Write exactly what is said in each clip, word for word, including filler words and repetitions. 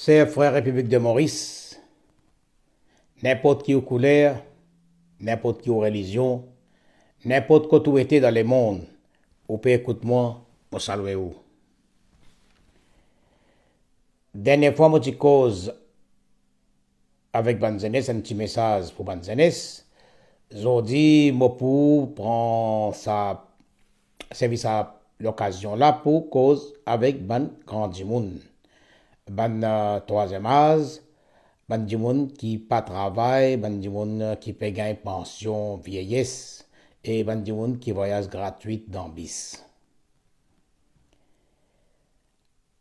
Ser, frer Repiblik de Moris, ninport ki ou kouler, ninport ki ou relizion, ninport kot ou ete dan lemond, ou pe ekout mwa, mo salwe ou. Dernie fwa mo ti koz avek bann zenes, enn ti mesaz pou bann zenes. Zordi mo pou pran sa, servi sa lokazion la pou koz avek bann gran dimoun, bann, eh, trwaziem az, bann dimoun ki pa travay, bann dimoun, eh, ki pe gagn pansion vieyes, e bann dimoun ki vwayaz gratwit dan bis.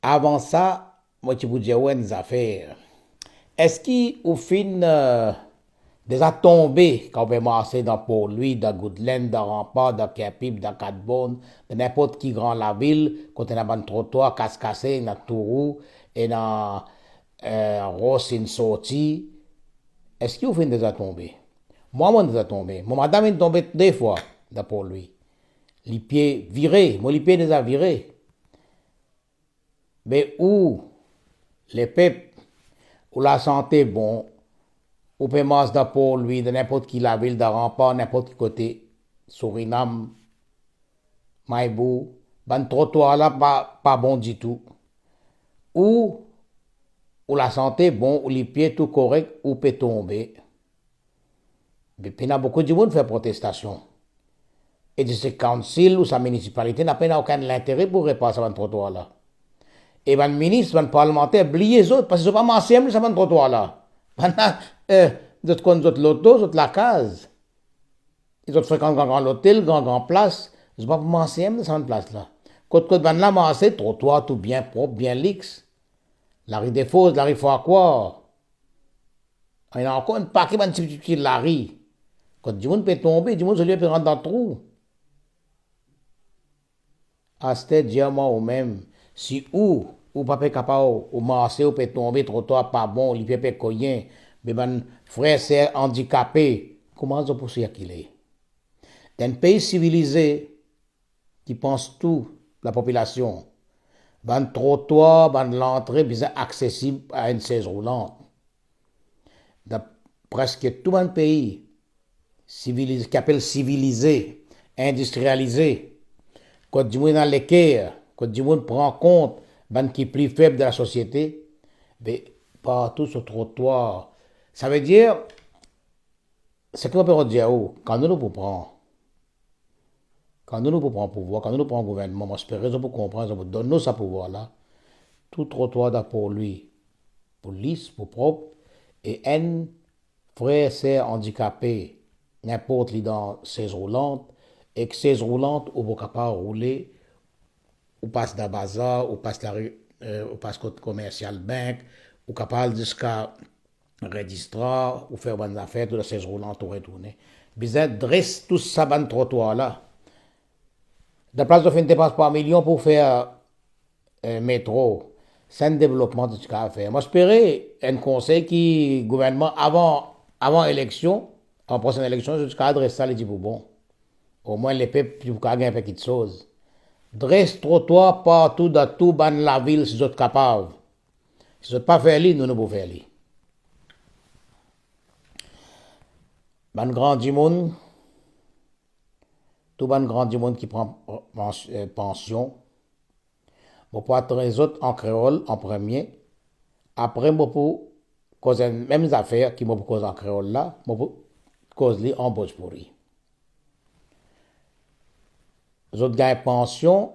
Avan sa, mo ti pou dir ou enn zafer. Eski ou finn, eh, deza tonbe kan ou pe marse dan Port Louis, dan Goodland, dan Ranpar, dan Kerpib, dan Kat Born, dan ninport ki gran lavil, kot ena bann trotwar kas-kase, ena tourou, ena, eh, ros inn sorti? Eski ou finn deza tonbe? Mwa, mo deza tonbe. Mo madam inn tonbe de fwa dan Port Louis. Lipie vire, mo lipie deza vire. Me ou, lepep, ou lasante bon, ou pe mars dan Port Louis, dan ninport ki lavil, dan Ranpar, ninport ki kote, Sourinam, Maybou, bann trotwar la pa, pa bon ditou. Ou, ou lasante bon, ou lipie tou korek, ou pe tonbe. Be pena boukou dimoun fer protestasion. E district council ou sa minisipalite na pena okenn lintere pou repar sa bann trotwar la. E bann minis, bann parlimanter, bliye zot, parski zot pa marse mem lor sa bann trotwar la. Bann la, eh, zot konn zot loto, zot lakaz. E zot frekant gran gran lotel, gran gran plas, zot pa pou marse mem dan sa bann plas la. Kot, kot bann la marse, trotwar tou bien prop, bien lix. Lari Defos, lari Farquhar. Ena ankor enn pake bann tipti, tipti lari. Kot dimoun pe tonbe, dimoun zoli pe rant dan trou. Aster dir mwa ou mem, si ou, ou pa pe kapav, ou marse, ou pe tonbe, trotwar pa bon, lipie pe kogne, be bann frer, ser andikape, kouma zot pou sirkile? Dan enn pei sivilize, ki pans tou lapopilasion, bann trotwar, bann lantre bizin aksesib a enn sez roulant. Dan preske tou bann pei sivilize, ki apel sivilize, indistrialize, kot dimoun ena leker, kot dimoun pran kont bann ki pli feb dan lasosiete, be partou so trotwar. Savedir, seki mo pe dir ou, kan nou, nou pou pran, kan nou, nou pou pran pouvwar, kan nou, nou pran gouvernman, mo espere zot pou konpran, zot pou donn nou sa pouvwar la, tou trotwar dan Port Louis pou lis, pou prop, e enn frer, ser andikape, ninport li dan sez roulant, ek sez roulant ou pou kapav roule, ou pas dan bazar, ou pas lari, eh, ou pas kot Commercial Bank, ou kapav al ziska rezistrar, ou fer bann zafer, tou dan sez roulant ou retourne. Bizin dres tou sa bann trotwar la. Dan plas zot finn depans par milion pou fer, eh, metro, sa enn devlopman zot ti kapav fer. Mo espere enn konsey ki gouvernman avan, avan eleksion, avan prosenn eleksion, zot ti kapav dres sa, li ti pou bon. Omwin lepep ti pou kapav gagn enpe kiksoz. Dres trotwar partou dan tou bann lavil si zot kapav. Si zot pa fer li, nou, nou pou fer li. Bann gran dimoun, tou bann gran dimoun ki pran pans-, eh, pansion, mo pou adres zot an kreol an premie, apre mo pou koz enn mem zafer ki mo pou koz an kreol la, mo pou koz li an bhojpuri. Zot gagn pansion,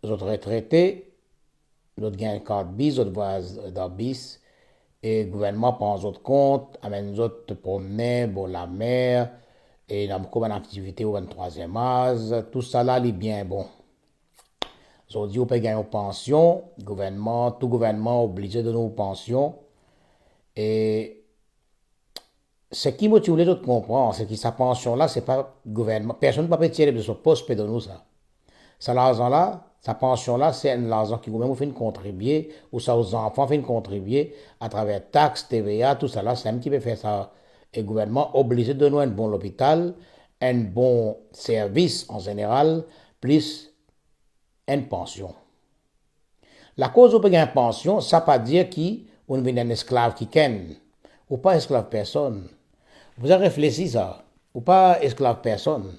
zot retrete, zot gagn kart bis, zot vwayaz dan bis, e gouvernman pran zot kont, amenn zot promne bor lamer, e ena boukou bann aktivite pou bann trwaziem az, tousala li bien bon. Zordi ou pe gagn ou pansion, gouvernman, tou gouvernman oblize donn ou pansion, e seki mo ti oule zot konpran, seki sa pansion la, se pa gouvernman, personn pa pe tir de so pos pe donn ou sa. Sa larzan la, sa pansion la, se enn larzan ki oumem ou finn kontribie, ou sa ou zanfan finn kontribie, atraver tax, T V A, tousala, se limem ki pe fer sa. E gouvernman oblize donn ou enn bon lopital, enn bon servis an zeneral, plis enn pansion. Lakoz ou pe gagn pansion, sa pa dir ki ou vinn enn esklav kikenn. Ou pa esklav personn. Ou bizin reflesi sa. Ou pa esklav personn.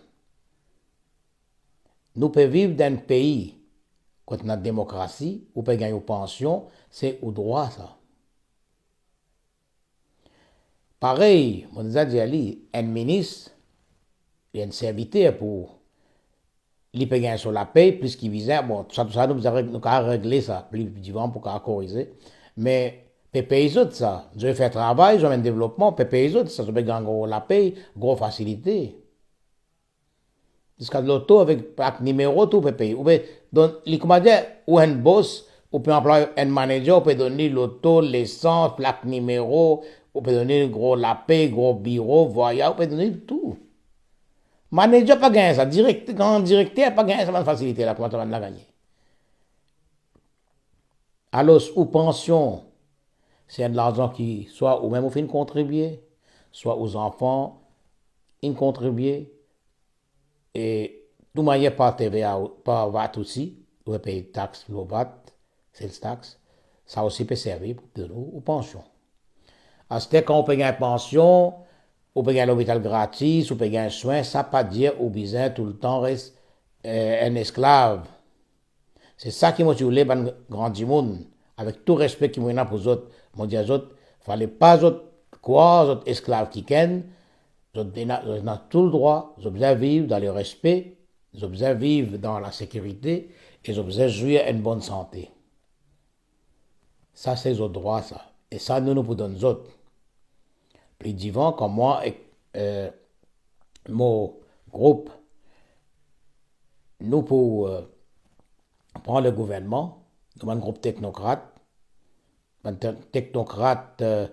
Nou pe viv dan enn pei kot ena demokrasi, ou pe gagn ou pansion, se ou drwa sa. Parey, mo deza dir li, enn minis, li enn serviter pou, li pe gagn so lapey plis ki bizin. Bon, tousa, tousa, nou bizin reg-, nou kapav regle sa, pli divan pou kapav korize. Me pe pey zot sa, zot fer travay, zot amenn devlopman, pe pey zot sa, zot pe gagn gro lapey, gro fasilite. Ziska loto avek plak nimero tou pe pey. Ou pe donn li, kouma dir, ou enn bos, ou pe anplway enn manager, ou pe donn li loto, lesans, plak nimero, ou pe donn li gro lapey, gro biro, vwayaz, ou pe donn li tou. Manager pa gagn sa, direkter, gran direkter pa gagn sa bann fasilite la, kouma sa bann la gagne. Alor, ou pansion, se enn larzan ki swa ou mem ou finn kontribie, swa ou zanfan inn kontribie, e tou manier par T V A, par vat osi, ou pe pey tax lor vat, sales tax, sa osi pe servi pou donn ou, ou pansion. Aster, kan ou pe gagn pansion, ou pe gagn lopital gratis, ou pe gagn swin, sa pa dir ou bizin toultan res, eh, enn esklav. Se sa ki mo ti oule bann gran dimoun, avek tou respe ki mo ena pou zot, mo dir zot, fale pa zot krwar zot esklav kikenn, zot ena, zot ena tou ledrwa, zot bizin viv dan lerespe, zot bizin viv dan lasekirite e zot bizin zwir enn bonn sante. Sa se zot drwa sa. E sa nou, nou pou donn zot. Pli divan, kan mwa ek, eh, mo group, nou pou, eh, pran legouvernman, nou bann group teknokrat, bann te-, teknokrat, eh,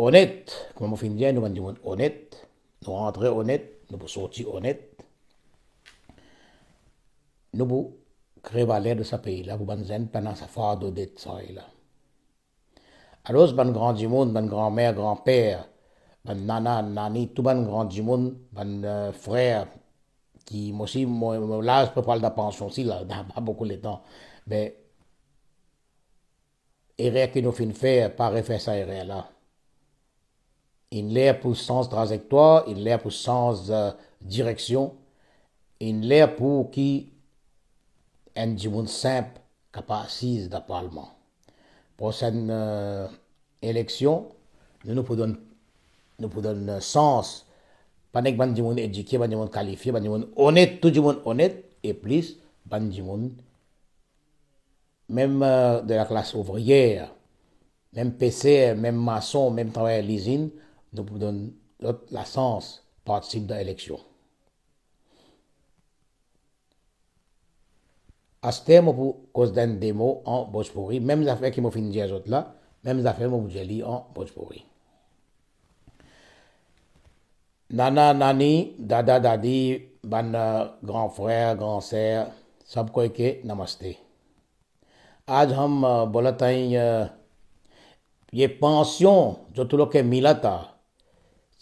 onet, kouma mo finn dir, nou bann dimoun onet, nou rantre onet, nou pou sorti onet. Nou pou kre valer de sa pei la, pou bann zenn pa ena sa fardo det sa la. Alor, bann gran dimoun, bann granmer, granper, bann nana, nani, tou bann gran dimoun, bann, eh, frer, ki mo osi, mo, mo laz pe pral dan pansion osi la, dan pa boukou letan. Me erer ki nou finn fer, pa refer sa erer la. Inn ler pou sanz trazektwar, inn ler pou sanz, eh, direksion, inn ler pou ki enn dimoun sinp kapav asiz dan parlman. Prosenn, eh, eleksion, nou, nou pou donn, nou pou donn, eh, sans, pa nek bann dimoun edike, bann dimoun kalifie, bann dimoun onet, tou dimoun onet, e plis bann dimoun mem, eh, de laklas ouvriyer, mem peser, mem mason, mem travayer lizinn, nou pou donn zot lasans partisip dan eleksion. Aster mo pou koz dan de mo an Bhojpuri, mem zafer ki mo finn dir zot la, mem zafer mo pou dir li an Bhojpuri. Nana, nani, dada, dadi, bann, eh, gran frer, gran ser, sab koi ke namaste. Aaj hum, eh, bolot hain, eh, ye pansion jo tuloke mila tha,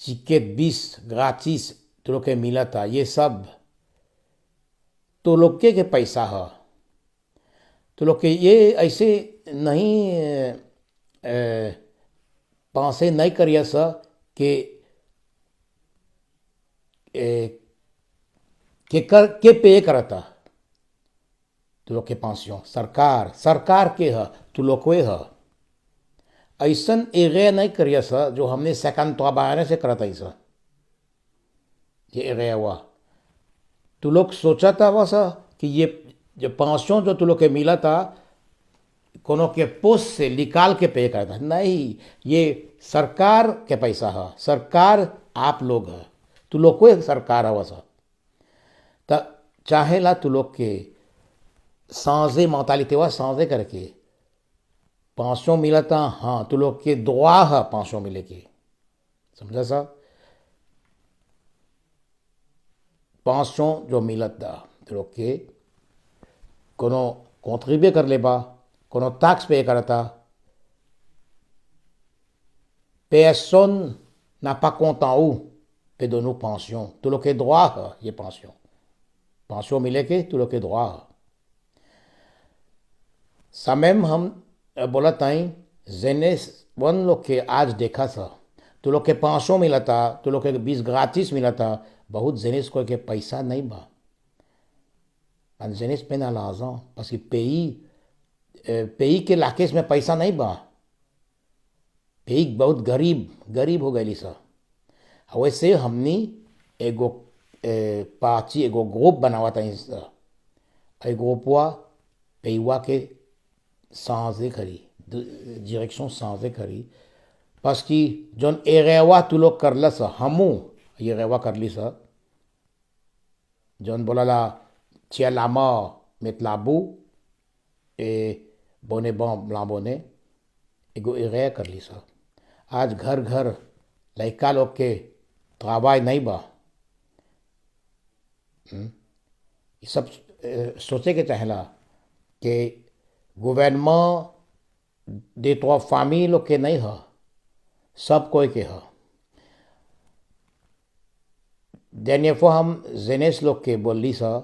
tiket bis gratis tuloke mila tha, ye sab tuloke ke paisa hai. Tuloke ye aise nahi, eh, eh, panse nahi kariye sa ke, eh, ke kar-, ke peye karata. Tuloke pansion, sarkar, sarkar ke hai, tuloke hai. Aisan erer nahi kariye sa, jo hamne sinkanntrwa baane se karata aisa. Ye erer wa. Tulok socha tha wa sa, ki ye, ye pansion jo tuloke mila tha, kono ke pos se likal ke peye karata. Nahi, ye sarkar ke paisa hai, sarkar aap log hai. Tuloke sarkar hai wa sa. Ta, chahe la tuloke sanze mantalite wa, sanze karke. Pansion mila tha, ha, tuloke drwa hai pansion mile ke. Samza sa? Pansion jo mila tha, tuloke kono kontribie kar leba, kono tax peye karata. Personn napa kontan ou pe donn ou pansion. Tuloke drwa hai ye pansion. Pansion mile ke, tuloke drwa hai. Samem ham, eh, bola tagn, zenes, bann loke az dekha sa. Tou loke pansion milata, tou loke bis gratis milata, bout zenes krwar ke paysa naiba. Bann zenes pena larzan, parski pei, eh, pei ke lakes me paysa naiba. Pei bout garib, garib ho gay li sa. Awe se hamni ego, eh, parti, ego group bana wa tagn sa. Ego pwa, pei wa ke sanze kari, di-, direksion sanze kari. Parski zot erer wa tou lok kar la sa, hamou, erer wa kar li sa. Zot bola la, tir lamar, met labou, e bone ban, blan bone, ego erer kar li sa. Az ghar ghar, laika loke travay naiba. Hmm? Sab, eh, sote ke tagn la, ke gouvernman de trwa fami loke naiba, sab koy ke ha. Dernie fwa ham zenes loke bol li sa,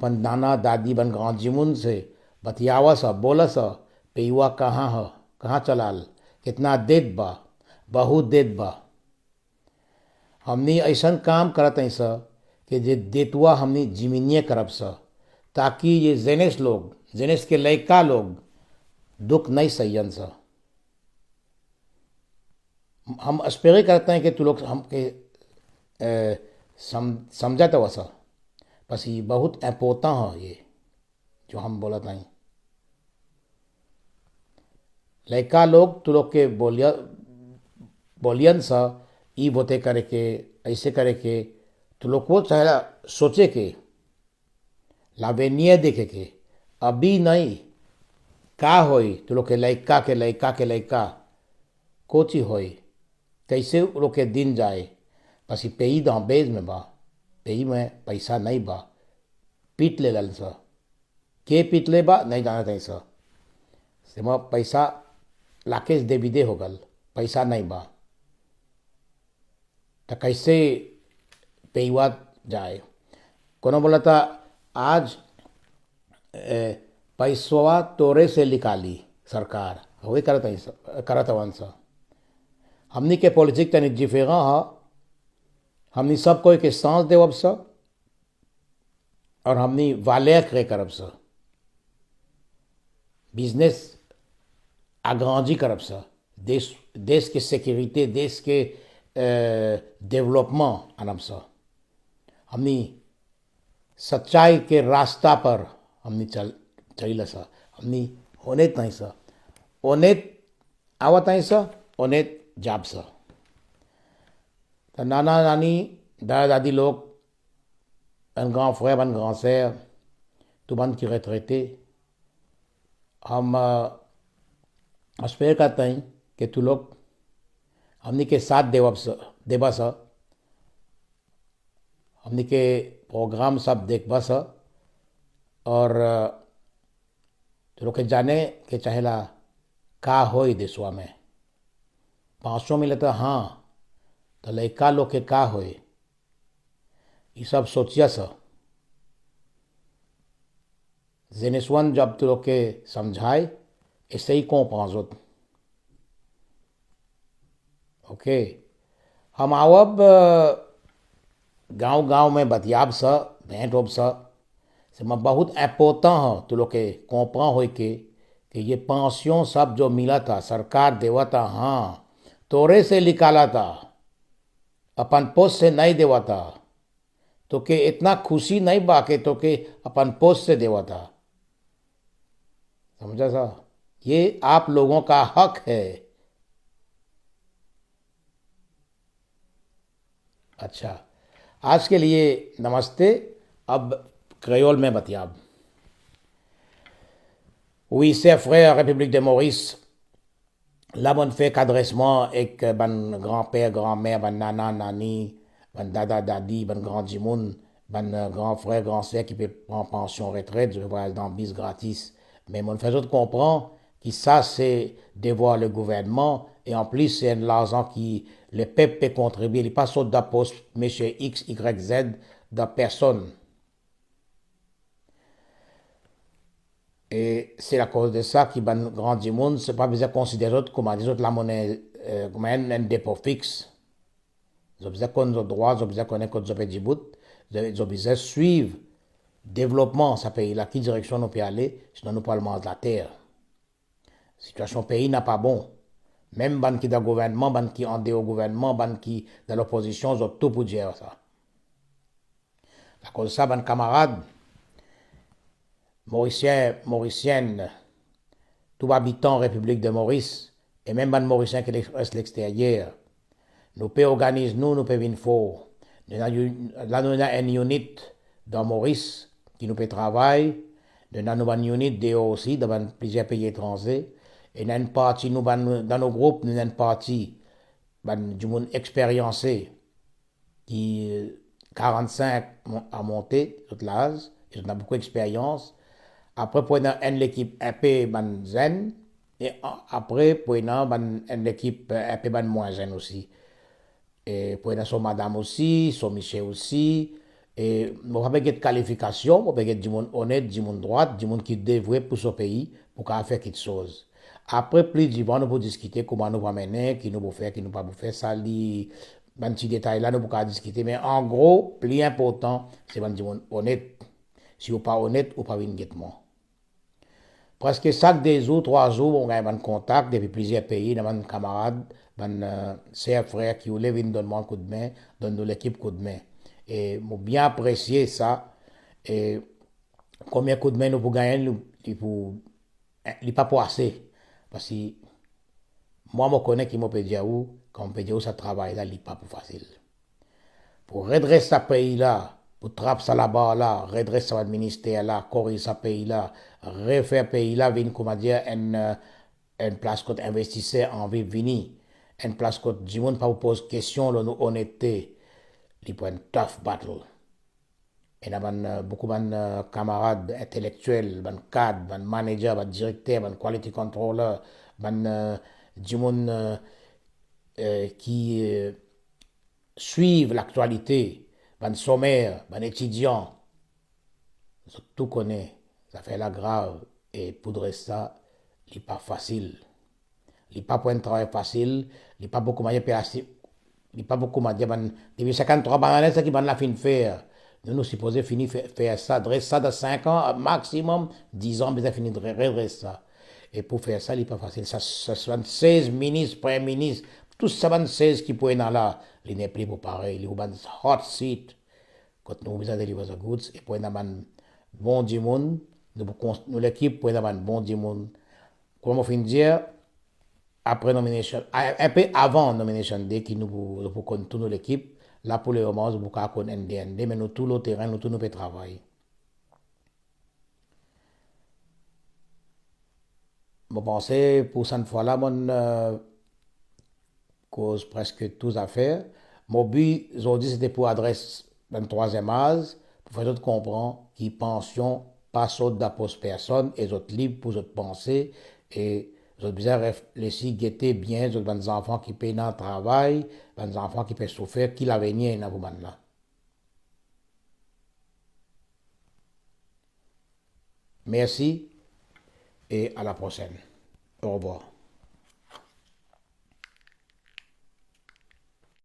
bann nana, dadi, bann gran dimoun se, bat yawa sa, bola sa, pei wa kaha ha, kaha chalal, kitna det ba, bout det ba. Hamni aisan kam kara tagn sa, ke de, de trwa hamni diminie kara sa. Taki ye zenes log, zenes ke laika log, dok nai sayan sa. Ham espere kara tagn ke tou log ham ke, eh, sam-, samza ta wa sa. Parski bout inportan ha ye. Zot ham bola tagn. Laika log, tou loke bolia-, bolian sa, i vote kare ke, aise kare ke, tou loko sa la sote ke, lavenir de keke, abi nai, ka hoy, tou loke laika ke, laika ke, laika, koti hoy, kaise loke din zay, parski pei dan bez me ba, pei me paysa naiba, pit le lal sa. Ke pit le ba, nai dan tagn sa. Selman paysa, lakes devide ho gal, paysa naiba. Ta kaise pei wa zay. Kono bola ta az, eh, paysa wa tore se likali, sarkar. Awe kara tagn sa, kara tawan sa. Hamni ke politik tani diferan ha. Hamni sab koy ke sanz de wab sa. Aur hamni valer kre kar sa. Biznes agrandi kar sa. Des, des ke sekirite, des ke, eh, devlopman ann sa. Hamni sachai ke rasta par, hamni chal, chal la sa. Hamni onet tagn sa. Onet awa tagn sa, onet zab sa. Ta nana nani, dada dadi lok, bann gran frer, bann gran ser, tou bann ki retrete, ham, eh, espere kara tagn ke tou lok, hamni ke sa deba sa, deba sa, hamni ke program sa deba sa, aur, eh, tou loke zane ke chahe la ka hoy de swa me. Pansion milata ha, ta laika loke ka hoy. I sab soti a sa. Zenes wan zab tou loke samzay, esey konpran zot. Ok. Ham awab, eh, gaw gaw me bat yab sa, ben tob sa. Selman bout inportan ha, tou loke konpran hoy ke, ke ye pansion sab zot milata, sarkar dewa ta ha. Tore se likala ta. Apan pos se nai dewa ta. Toke itna khushi nai ba ke toke apan pos se dewa ta. समझा सा? ये आप लोगों का हक है। अच्छा, आज के लिए नमस्ते। अब क्रेयोल में बतियाब। Wi, ser, frer, Repiblik de Moris, la mo'nn fer ek adresman ek bann granper, granmer, bann nana, nani, bann dada, dadi, bann gran dimoun, bann, eh, gran frer, gran ser ki pe pran pansion retret, zot pe vwayaz dan bis gratis. Me mo'nn fer zot konpran ki sa se devwar le gouvernman, e anplis se enn larzan ki lepep pe kontribie, li pa sort dan pos misie X, Y, Z, dan personn. E se lakoz de sa ki bann gran dimoun, se pa bizin konsider zot kouma dir zot lamone, eh, kouma enn, enn depo fix. Zot bizin konn zot drwa, zot bizin kone kot zot pe dibout, zot, zot bizin swiv devlopman sa pei la, ki direksion nou pe ale, sinon nou pou al manz later. Sitiasion pei napa bon. Mem bann ki dan gouvernman, bann ki andeor gouvernman, bann ki dan lopozision, zot tou pou dir sa. Lakoz sa, bann kamarad Morisien, Morisienn, tou abitan Repiblik de Moris, e mem bann Morisien ki le-, res lexteryer, nou pe organiz nou, nou pe vinn for. Nou ena yu-, la nou ena enn unit dan Moris ki nou pe travay. Nou ena nou bann unit deor osi, dan bann plizier pei etranze. Ena enn parti nou bann, dan nou group, nou ena enn parti bann dimoun experyanse, ki karant-sink mo-, a monte, zot laz, e zot ena boukou experyans. Apre pou ena enn lekip inpe bann zenn, e a-, apre pou ena bann, enn lekip, eh, inpe bann mwin zenn osi. E pou ena so madam osi, so misie osi. E mo pa pe get kalifikasion, mo pe get dimoun onet, dimoun drwat, dimoun ki devoue pou so pei, pou kapav fer kiksoz. Apre, pli divan, nou pou diskite kouma nou pou amenn, ki nou pou fer, ki nou pa pou fer, sa li, bann ti detay la, nou pou kapav diskite, me an gro, pli inportan, se bann dimoun onet. Si ou pa onet, ou pa vinn get mwa. Preske sak de zour, trwa zour, mo gagn bann kontak depi plizier pei, ena bann kamarad, bann, eh, ser, frer ki oule vinn donn mwa koudme, donn nou lekip koudme. E mo bien apresie sa. E konbien koudme nou pou gagn, li, li pou, eh, li pa pou ase. Parski mwa, mo kone ki mo pe dir ou, kan mo pe dir ou sa travay la, li pa pou fasil. Pou redres sa pei la, pou trap sa labar la, redres sa bann minister la, koriz sa pei la, refer pei la vinn, koumadir, enn, eh, enn plas kot investiser anvi vini, enn plas kot dimoun pa pou poz kestion lor nou onetete, li pou enn tough battle. Ena bann, eh, boukou bann, eh, kamarad intelektiel, bann kad, bann manager, bann direkter, bann quality controller, bann, eh, dimoun, eh, eh, ki, eh, swiv laktialite, bann somer, bann etidian. Zot tou kone, zafer la grav, e pou dres sa, li pa fasil. Li pa pou enn travay fasil, li pa pou koumadir pe asi-, li pa pou koumadir bann, depi sinkanntrwa bann ane sa ki bann la finn fer. Nou, nou sipoze fini fer, fer sa, dres sa dan sink an, maximum diz an, bizin fini dre-, redres sa. E pou fer sa, li pa fasil. Sa, sa, sa bann sez minis, premie minis, tou sa bann sez ki pou ena la, li nepli pou parey, li pou bann hot seat. Kot nou bizin deliver sa goods, e pou ena bann bon dimoun, nou pou kons-, nou lekip pou ena bann bon dimoun. Kouma mo finn dir, apre nomination, a-, inpe avan nomination day ki nou pou, nou pou konn tou nou lekip, la pou lemoman, nou pou kapav konn enn de enn de, me nou tou lor terin, nou tou nou pe travay. Mo panse pou sann fwa la, monn, eh, koz preske tou zafer. Mo bi zordi, sete pou adres bann trwaziem az, pou fer zot konpran ki pansion pa sort dan pos personn e zot lib pou zot panse e zot bizin reflesi, gete bien zot bann zanfan ki pena travay, bann zanfan ki pe soufer, ki lavenir ena pou bann la. Merci et à la prochaine. Au revoir.